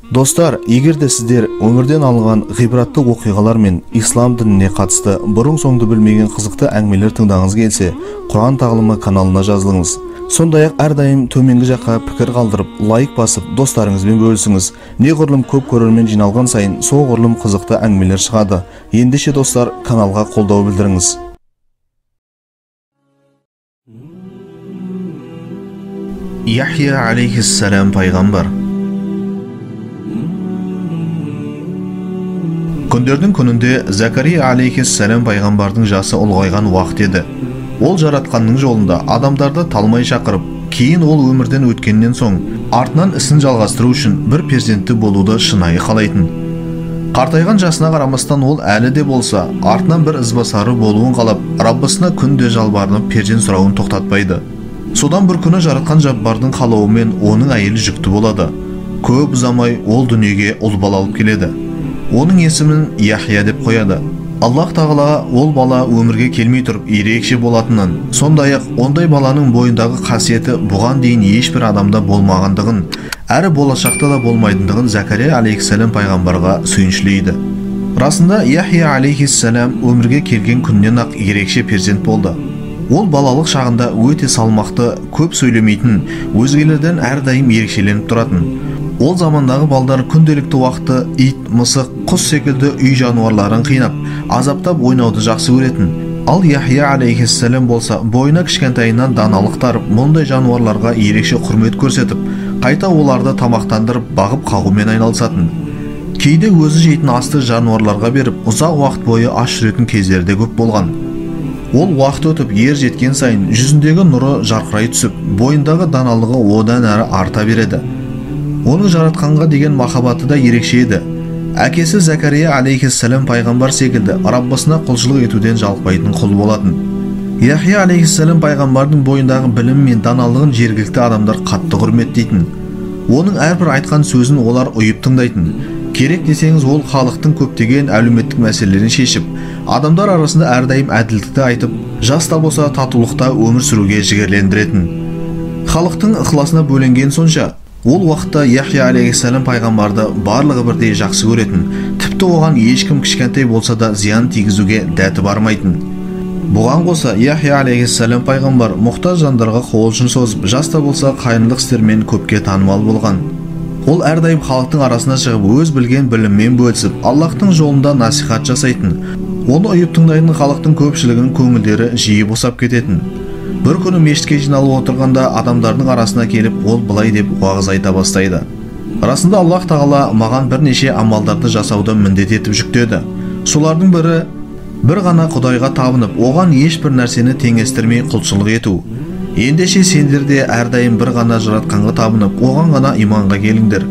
Достар, егер де сіздер өмірден алынған ғибратты оқиғалар мен ислам дініне қатысты бұрын-соңды білмеген қызықты әңгімелер тыңдағыңыз келсе, Құран тағлымы каналына жазылыңыз. Сондай-ақ әрдайым төменгі жаққа пікір қалдырып, лайк басып, достарыңызбен бөлісіңіз. Неғұрлым көп көрермен жиналған сайын, соғұрлым қызықты әңгімелер шығады. Ендеше достар, каналға қолдау білдіріңіз. Яхья алейхиссалам пайғамбар. Күндердің күнінде Закария алейхиссалам пайғамбардың жасы ұлғайған уақыт еді. Ол жаратқанның жолында адамдарды талмай шақырып, кейін ол өмірден өткеннен соң артынан ісін жалғастыру үшін бір перзентті болуды шынайы қалайтын. Қартайған жасына қарамастан ол әлі де болса артынан бір ізбасары болуын қалап, Раббысына күнде жалбарынып перзент сұрауын тоқтатпайды. Содан бір күні жаратқан Жаббардың қалауымен оның әйелі жүкті болады. Көп ұзамай ол дүниеге ұл бала алып келеді. Оның есімін Яхья деп қояды. Аллах тағала ол бала өмірге келмей тұрып ерекше болатынын, сондай-ақ ондай баланың бойындағы қасиеті бұған дейін ешбір адамда болмағандығын, әрі болашақта да болмайтындығын Закария алейхиссалам пайғамбарға сүйіншілейді. Расында Яхья алейхиссалам өмірге келген күннен-ақ ерекше перзент болды. Ол балалық шағында өте салмақты, көп сөйлемейтін, өзгелерден әрдайым ерекшеленіп тұратын. Ол замандағы балдар күнделікті уақытты ит, мысық, құс секілді үй жануарларын қинап, азаптап ойнауды жақсы көретін. Ал Яхья алейхиссалам болса, бойына кішкентайынан даналық дарып, мұндай жануарларға ерекше құрмет көрсетіп, қайта оларды тамақтандырып, бағып қағумен айналысатын. Кейде өзі жейтін асты жануарларға беріп, ұзақ уақыт бойы аш жүретін кездері де көп болған. Ол уақыт өтіп, ер жеткен сайын жүзіндегі нұры жарқырай түсіп, бойындағы даналығы одан әрі арта береді. Оның жаратқанға деген махаббаты да ерекше еді. Әкесі Закария алейхиссалам пайғамбар секілді Раббысына құлшылық етуден жалықпайтын құл болатын. Яхья алейхиссалам пайғамбардың бойындағы білімі мен даналығын жергілікті адамдар қатты құрметтейтін. Оның әрбір айтқан сөзін олар ұйып тыңдайтын. Керек десеңіз, ол халықтың көптеген әлеуметтік мәселелерін шешіп, адамдар арасында әрдайым әділдікті айтып, жас та болса татулықта өмір сүруге жігерлендіретін. Халықтың ықыласына бөленген сонша, ол уақытта Яхья алейхиссалам пайғамбарды барлығы бірдей жақсы көретін, тіпті оған ешкім кішкентай болса да зиян тигізуге дәті бармайтын. Бұған қоса Яхья алейхиссалам пайғамбар мұқтаж жандарға қол ұшын созып, жас та болса қайырымдылық істермен көпке танымал болған. Ол әрдайым халықтың арасына шығып, өз білген біліммен бөлісіп, Аллахтың жолында насихат жасайтын. Оны ұйып тыңдайтын халықтың көпшілігінің көңілдері жиі босап кететін. Бір күні мешітке жиналып отырғанда адамдардың арасына келіп, ол былай деп уағыз айта бастайды. Расында Аллах тағала маған бірнеше амалдарды жасауды міндет етіп жүктеді. Солардың бірі бір ғана Құдайға табынып, оған ешбір нәрсені теңестірмей құлшылық ету. Ендеше сендер де әрдайым бір ғана жаратқанға табынып, оған ғана иманға келіңдер.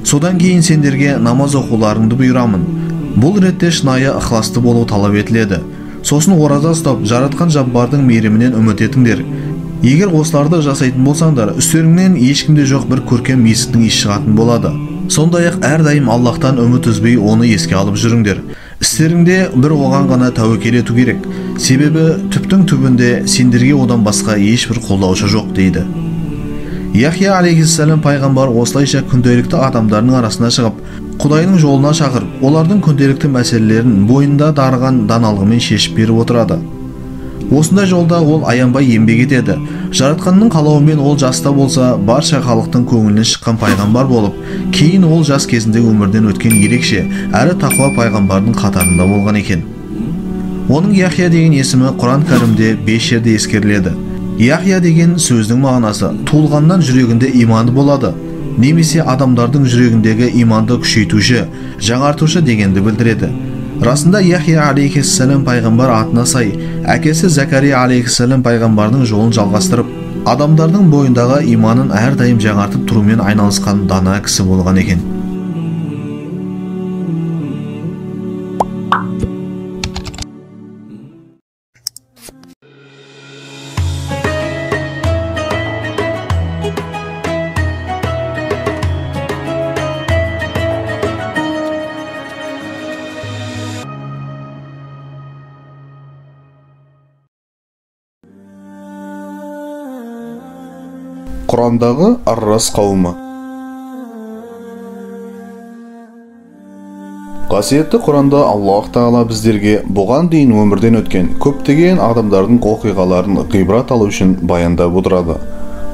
Содан кейін сендерге намаз оқуларыңды бұйырамын. Бұл ретте шынайы ықыласты болу талап етіледі. Сосын ораза ұстап, жаратқан Жаббардың мейірімінен үміт етіңдер. Егер осыларды жасайтын болсаңдар, үстеріңнен ешкімде жоқ бір көркем есіктің иісі шығатын болады. Сондай-ақ әрдайым Аллахтан үміт үзбей оны еске алып жүріңдер. Істеріңде бір оған ғана тәуекел ету керек. Себебі түптің түбінде сендерге одан басқа ешбір қолдаушы жоқ дейді. Яхья алейхиссалам пайғамбар осылайша күнделікті адамдардың арасына шығып, Құдайдың жолына шақырып, олардың күнделікті мәселелерін бойында дарыған даналығымен шешіп беріп отырады. Осындай жолда ол аянбай еңбек етеді. Жаратқанның қалауымен ол жаста болса, барша халықтың көңілінен шыққан пайғамбар болып, кейін ол жас кезінде өмірден өткен ерекше, әрі тақуа пайғамбардың қатарында болған екен. Оның Яхья деген есімі Құран кәрімде 5 жерде ескеріледі. Яхья деген сөздің мағынасы туылғаннан жүрегінде иманды болады, немесе адамдардың жүрегіндегі иманды күшейтуші, жаңартушы дегенді білдіреді. Расында Яхья алейхиссалам пайғамбар атына сай, әкесі Закария алейхиссалам пайғамбардың жолын жалғастырып, адамдардың бойындағы иманын әрдайым жаңартып тұрумен айналысқан дана кісі болған екен. Құрандағы Аррас қауымы. Қасиетті Құранда Аллах Тағала біздерге бұған дейін өмірден өткен көптеген адамдардың оқиғаларын ғибрат алу үшін баяндап отырады.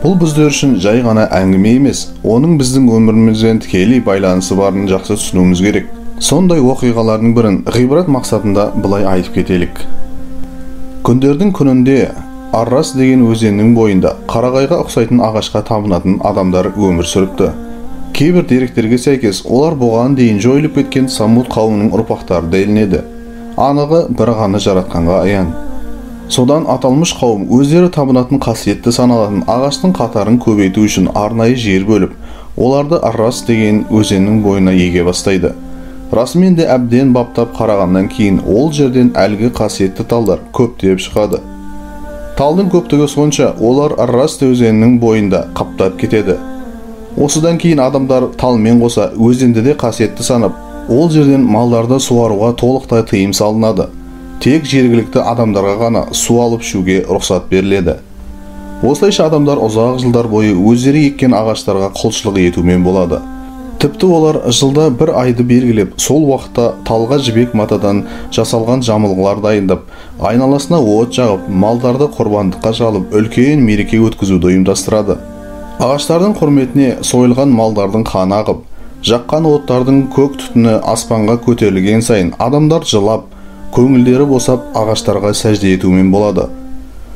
Бұл біздер үшін жай ғана әңгіме емес, оның біздің өмірімізбен тікелей байланысы барын жақсы түсінуіміз керек. Сондай оқиғалардың бірін ғибрат мақсатында былай айтып кетелік. Күндердің күнінде Аррас деген өзеннің бойында қарағайға ұқсайтын ағашқа табынатын адамдар өмір сүріпті. Кейбір деректерге сәйкес, олар бұған дейін жойылып кеткен Самуд қауымының ұрпақтары делінеді. Анығы бір ғана жаратқанға аян. Содан аталмыш қауым өздері табынатын қасиетті саналатын ағаштың қатарын көбейту үшін арнайы жер бөліп, оларды Аррас деген өзеннің бойына еге бастайды. Расымен де әбден баптап қарағаннан кейін ол жерден әлгі қасиетті талдар көптеп шығады. Талдың көптігі сонша, олар Аррас өзенінің бойында қаптап кетеді. Осыдан кейін адамдар талмен қоса өзенді де қасиетті санап, ол жерден малдарды суаруға толықтай тыйым салынады. Тек жергілікті адамдарға ғана су алып ішуге рұқсат беріледі. Осылайша адамдар ұзақ жылдар бойы өздері еккен ағаштарға құлшылық етумен болады. Тіпті олар жылда бір айды белгілеп, сол уақытта талға жібек матадан жасалған жамылғылар дайындап, айналасына от жағып, малдарды құрбандыққа шалып, үлкен мереке өткізуді ұйымдастырады. Ағаштардың құрметіне сойылған малдардың қаны ағып, жаққан оттардың көк түтіні аспанға көтерілген сайын адамдар жылап, көңілдері босап, ағаштарға сәжде етумен болады.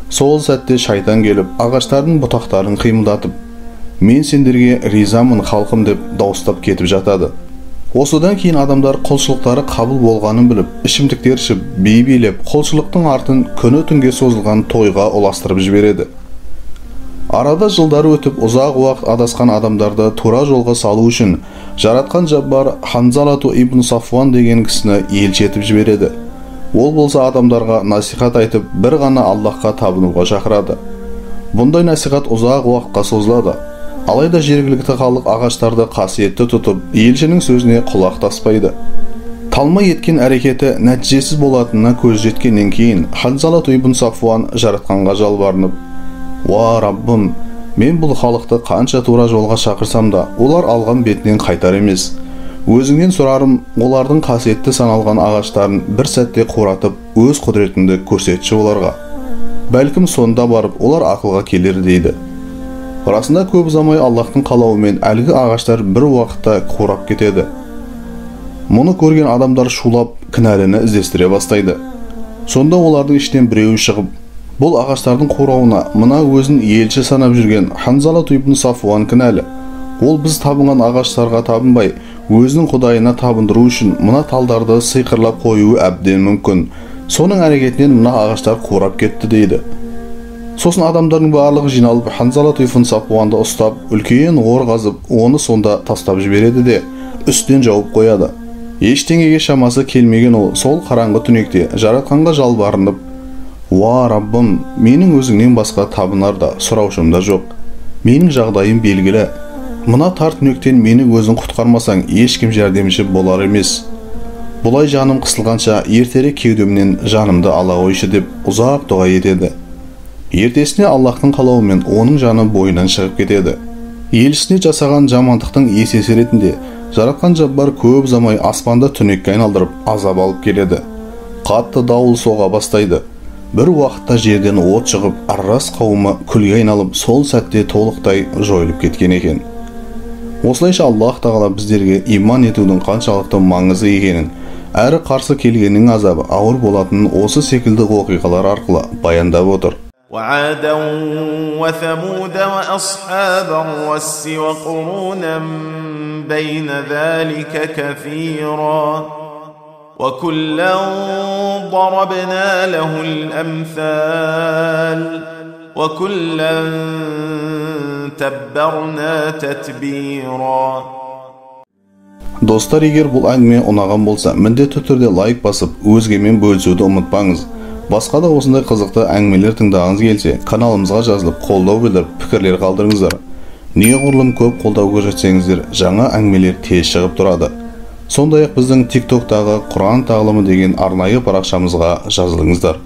Сол сәтте шайтан келіп, ағаштардың бұтақтарын қимылдатып, «Мен сендерге ризамын, халқым» деп дауыстап кетіп жатады. Осыдан кейін адамдар құлшылықтары қабыл болғанын біліп, ішімдіктер ішіп, би билеп, құлшылықтың артын күні түнге созылған тойға ұластырып жібереді. Арада жылдар өтіп, ұзақ уақыт адасқан адамдарды тура жолға салу үшін жаратқан Жаббар Ханзалату ибн Сафуан деген кісіні елші етіп жібереді. Ол болса адамдарға насихат айтып, бір ғана Аллахқа табынуға шақырады. Бұндай насихат ұзақ уақытқа созылады. Алайда жергілікті халық ағаштарды қасиетті тұтып, елшінің сөзіне құлақ таспайды. Талмай еткен әрекеті нәтижесіз болатынына көз жеткеннен кейін Ханзалату ибн Сафуан жаратқанға жалбарынып, «Уа Раббым, мен бұл халықты қанша тура жолға шақырсам да, олар алған бетінен қайтар емес. Өзіңнен сұрарым, олардың қасиетті саналған ағаштарын бір сәтте қуратып, өз құдіретіңді көрсетші оларға. Бәлкім сонда барып, олар ақылға келер» дейді. Расында көп ұзамай Аллахтың қалауымен әлгі ағаштар бір уақытта қурап кетеді. Мұны көрген адамдар шулап, кінәліні іздестіре бастайды. Сонда олардың ішінен біреуі шығып, бұл ағаштардың қурауына мына өзін елші санап жүрген Ханзалату ибн Сафуан кінәлі. Ол біз табынған ағаштарға табынбай, өзінің құдайына табындыру үшін мына талдарды сиқырлап қоюы әбден мүмкін. Соның әрекетінен мына ағаштар қурап кетті дейді. Сосын адамдардың барлығы жиналып, Ханзалату ибн Сафуанды ұстап, үлкен ор қазып, оны сонда тастап жібереді де, үстінен жауып қояды. Ештеңеге шамасы келмеген ол сол қараңғы түнекте жаратқанға жалбарынып, «Уа Раббым, менің өзіңнен басқа табынар да, сұраушым да жоқ. Менің жағдайым белгілі. Мына тар түнектен мені өзің құтқармасаң, ешкім жәрдемші болар емес. Бұлай жаным қысылғанша ертерек кеудемнен жанымды ала қойшы» деп ұзақ дұға етеді. Ертесіне Аллахтың қалауымен оның жаны бойынан шығып кетеді. Елшісіне жасаған жамандықтың есесі ретінде жаратқан Жаббар көп ұзамай аспанда түнекке айналдырып азап алып келеді. Қатты дауыл соға бастайды. Бір уақытта жерден от шығып, Аррас қауымы күлге айналып, сол сәтте толықтай жойылып кеткен екен. Осылайша Аллах Тағала біздерге иман етудің қаншалықты маңызды екенін, әрі қарсы келгеннің азабы ауыр болатынын осы секілді оқиғалар арқылы баяндап отыр. وعادا وثمود وأصحاب الرس وقرونا بين ذلك كثيرا وكلا ضربنا له الأمثال وكلا تبرنا تتبيرا. Достар, егер бұл әңгіме ұнаған болса, міндетті түрде лайк басып, өзгемен бөлісуді ұмытпаңыз. Басқа да осындай қызықты әңгімелер тыңдағыңыз келсе, каналымызға жазылып, қолдау білдіріп, пікірлер қалдырыңыздар. Неғұрлым көп қолдау көрсетсеңіздер, жаңа әңгімелер тез шығып тұрады. Сондай-ақ біздің TikTok-тағы Құран тағлымы деген арнайы парақшамызға жазылыңыздар.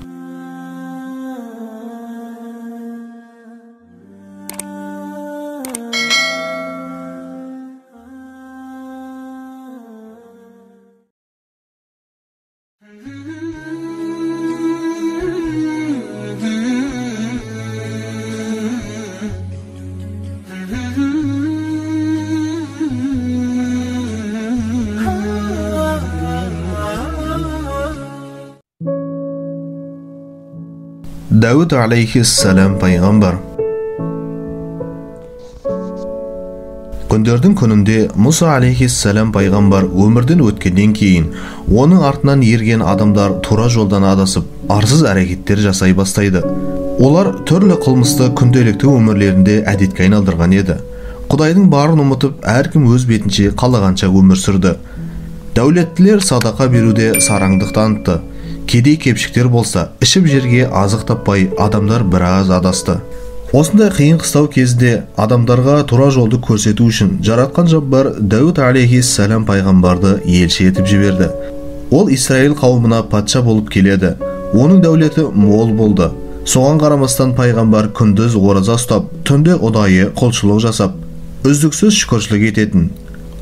Дәуіт алейхиссалам пайғамбар. Күндердің күнінде Мұса алейхиссалам пайғамбар өмірден өткеннен кейін оның артынан ерген адамдар тура жолдан адасып, арсыз әрекеттер жасай бастайды. Олар түрлі қылмысты күнделікті өмірлерінде әдетке айналдырған еді. Құдайдың барын ұмытып, әркім өз бетінше қалағанша өмір сүрді. Дәулеттілер садақа беруде сараңдық танытты. Кедей кепшіктер болса, ішіп жерге азық таппай адамдар біраз адасты. Осындай қиын қыстау кезде адамдарға тура жолды көрсету үшін жаратқан Жаббар Дәуіт алейхиссалам пайғамбарды елші етіп жіберді. Ол Исраил қауымына патша болып келеді. Оның дәулеті мол болды. Соған қарамастан пайғамбар күндіз ораза ұстап, түнде ұдайы құлшылық жасап, үздіксіз шүкіршілік ететін.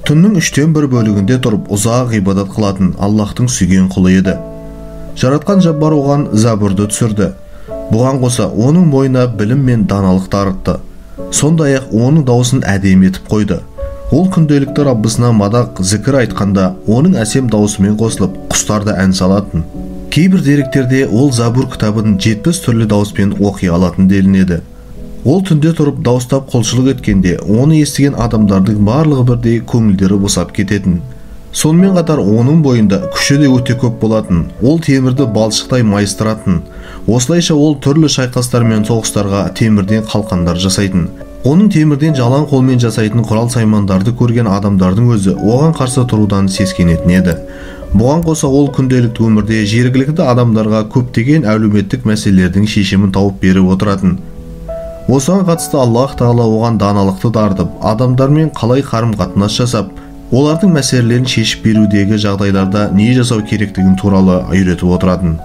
Түннің 1/3 бөлігінде тұрып ұзақ ғибадат қылатын Аллаһтың сүйген құлы еді. Жаратқан Жаббар оған Забурды түсірді. Бұған қоса оның мойнына білім мен даналық дарытты. Сондай-ақ оның даусын әдемі етіп қойды. Ол күнделікті Раббысына мадақ зікір айтқанда оның әсем даусымен қосылып, құстар да ән салатын. Кейбір деректерде ол Забур кітабын 70 түрлі дауыспен оқи алатын делінеді. Ол түнде тұрып дауыстап құлшылық еткенде, оны естіген адамдардың барлығы бірдей көңілдері босап кететін. Сонымен қатар оның бойында күші де өте көп болатын. Ол темірді балшықтай майыстыратын. Осылайша ол түрлі шайқастар мен соғыстарға темірден қалқандар жасайтын. Оның темірден жалаң қолмен жасайтын құрал-саймандарды көрген адамдардың өзі оған қарсы тұрудан сескенетін еді. Бұған қоса ол күнделікті өмірде жергілікті адамдарға көптеген әлеуметтік мәселелердің шешімін тауып беріп отыратын. Осыған қатысты Аллаһ Тағала оған даналықты дарытып, адамдармен қалай қарым-қатынас жасап, олардың мәселелерін шешіп берудегі жағдайларда не жасау керектігін туралы үйретіп отыратын.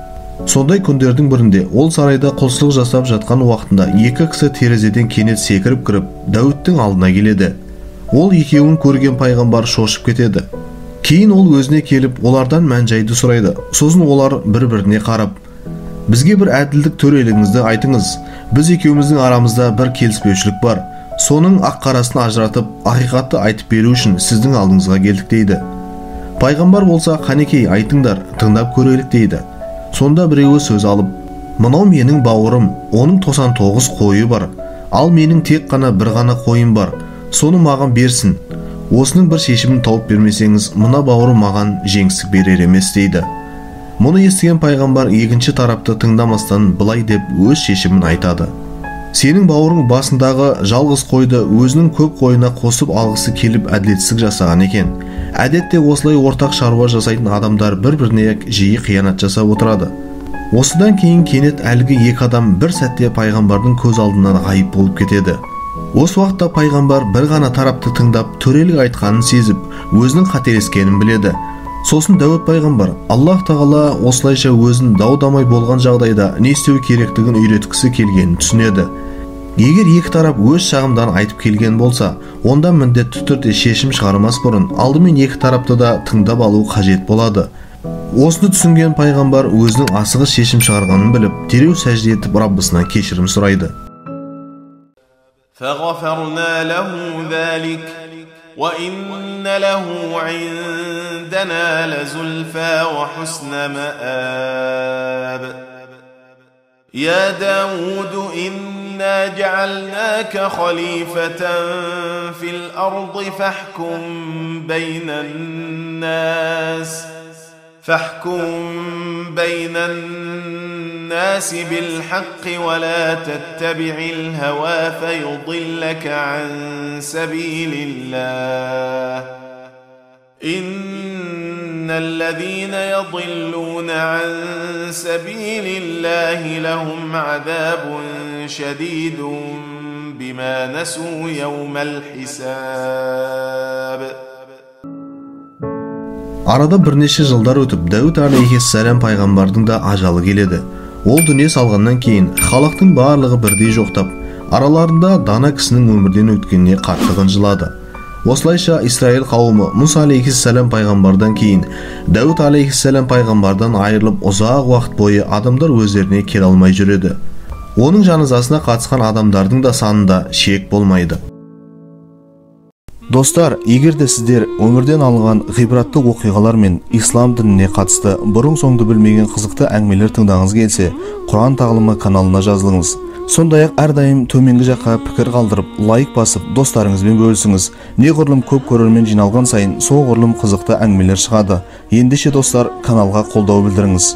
Сондай күндердің бірінде ол сарайда құлшылық жасап жатқан уақытында екі кісі терезеден кенет секіріп кіріп, Дәуіттің алдына келеді. Ол екеуін көрген пайғамбар шошып кетеді. Кейін ол өзіне келіп, олардан мән-жайды сұрайды. Сосын олар бір-біріне қарап, бізге бір әділдік төрелігіңізді айтыңыз. Біз екеуміздің арамызда бір келіспеушілік бар. Соның ақ қарасын ажыратып, ақиқатты айтып беру үшін сіздің алдыңызға келдік дейді. Пайғамбар болса, қанекей айтыңдар, тыңдап көрелік дейді. Сонда біреуі сөз алып, мынау менің бауырым, оның 99 қойы бар, ал менің тек қана бір ғана қойым бар, соны маған берсін. Осының бір шешімін тауып бермесеңіз, мына бауырым маған жеңістік берер емес дейді. Мұны естіген пайғамбар екінші тарапты тыңдамастан былай деп өз шешімін айтады. Сенің бауырың басындағы жалғыз қойды өзінің көп қойына қосып алғысы келіп әділетсіздік жасаған екен. Әдетте осылай ортақ шаруа жасайтын адамдар бір-біріне жиі қиянат жасап отырады. Осыдан кейін кенет әлгі екі адам бір сәтте пайғамбардың көз алдынан ғайып болып кетеді. Осы уақытта пайғамбар бір ғана тарапты тыңдап, төрелік айтқанын сезіп, өзінің қателескенін біледі. Сосын Дәуіт пайғамбар Аллаһ Тағала осылайша өзін дау-дамай болған жағдайда не істеу керектігін үйреткісі келгенін түсінеді. Егер екі тарап өз шағымдан айтып келген болса, онда міндетті түрде шешім шығармас бұрын алдымен екі тарапты да тыңдап алу қажет болады. Осыны түсінген пайғамбар өзінің асығыс шешім шығарғанын біліп, дереу сәжде етіп Раббысынан кешірім сұрайды. فغفرنا له ذلك وإن له عندنا لزلفى وحسن مآب. يا داود إنا جعلناك خليفة في الأرض فاحكم بين الناس بالحق ولا تتبع الهوى فيضلك عن سبيل الله إن الذين يضلون عن سبيل الله لهم عذاب شديد بما نسوا يوم الحساب. Арада бірнеше жылдар өтіп, Дәуіт алейхиссалам пайғамбардың да ажалы келеді. Ол дүние салғаннан кейін халықтың барлығы бірдей жоқтап, араларында дана кісінің өмірден өткеніне қатты қынжылады. Осылайша Исраил қауымы Мұса алейхиссалам пайғамбардан кейін Дәуіт алейхиссалам пайғамбардан айырылып, ұзақ уақыт бойы адамдар өздеріне келе алмай жүреді. Оның жаназасына қатысқан адамдардың да санында шек болмайды. Достар, егер де сіздер өмірден алынған ғибратты оқиғалар мен ислам дініне қатысты бұрын-соңды білмеген қызықты әңгімелер тыңдағыңыз келсе, Құран тағлымы каналына жазылыңыз. Сондай-ақ әрдайым төменгі жаққа пікір қалдырып, лайк басып, достарыңызбен бөлісіңіз. Неғұрлым көп көрермен жиналған сайын, соғұрлым қызықты әңгімелер шығады. Ендеше достар, каналға қолдау білдіріңіз.